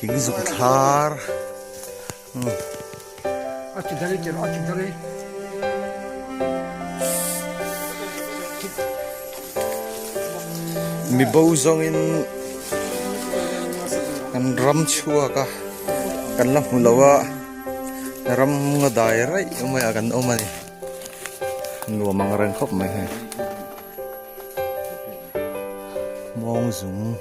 Thing zuk thlar Mi bo zawngin kan ram chhuak a kan la hmu lo a ram nga dai raih mai ah kan awm a ni nuam ang reng khawp mai hei mawng zung.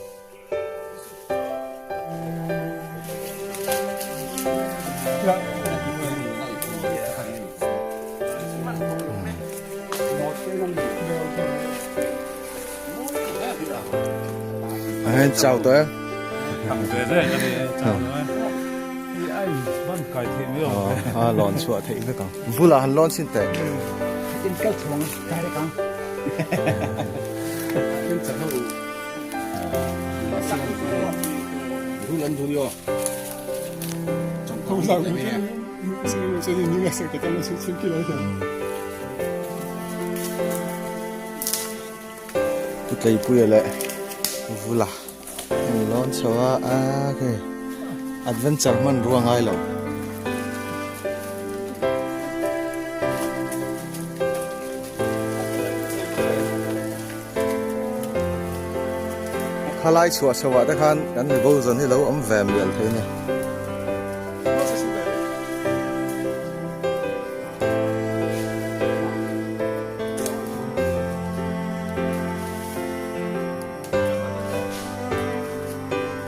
Chào tụi em. À, lon chhuah theih vek ang. Bulah han lawn sin teh. Tutleipuia leh Vula an lawn chho a a khi adventure hmanrua ngai lo. Khalai chhuah chho ah te khan kan mi bo zawn hi lo awm ve mial thei a ni.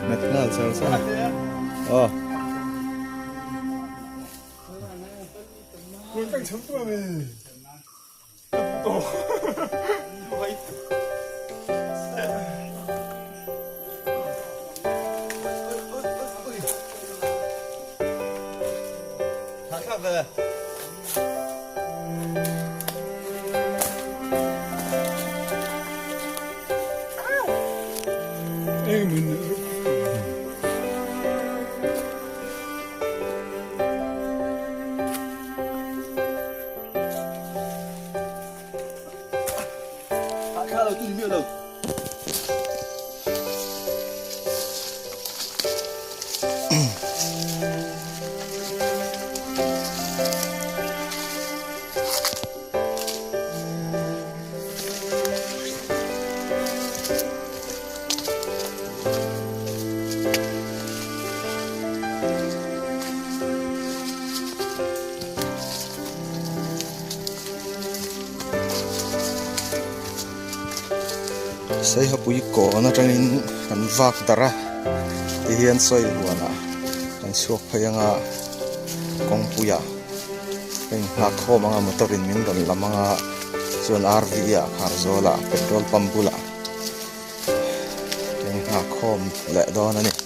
Nghat nghal char char a. Aw. Saihapui kawn atangin kan vak darh a tihian sawi huanah kan chhuak phei anga kawngpuiah ka inghak khawm anga motor in min rawn lam anga chuan rv ah khar zawlah petrol pump bulah ka inghak khawm leh dawn a ni.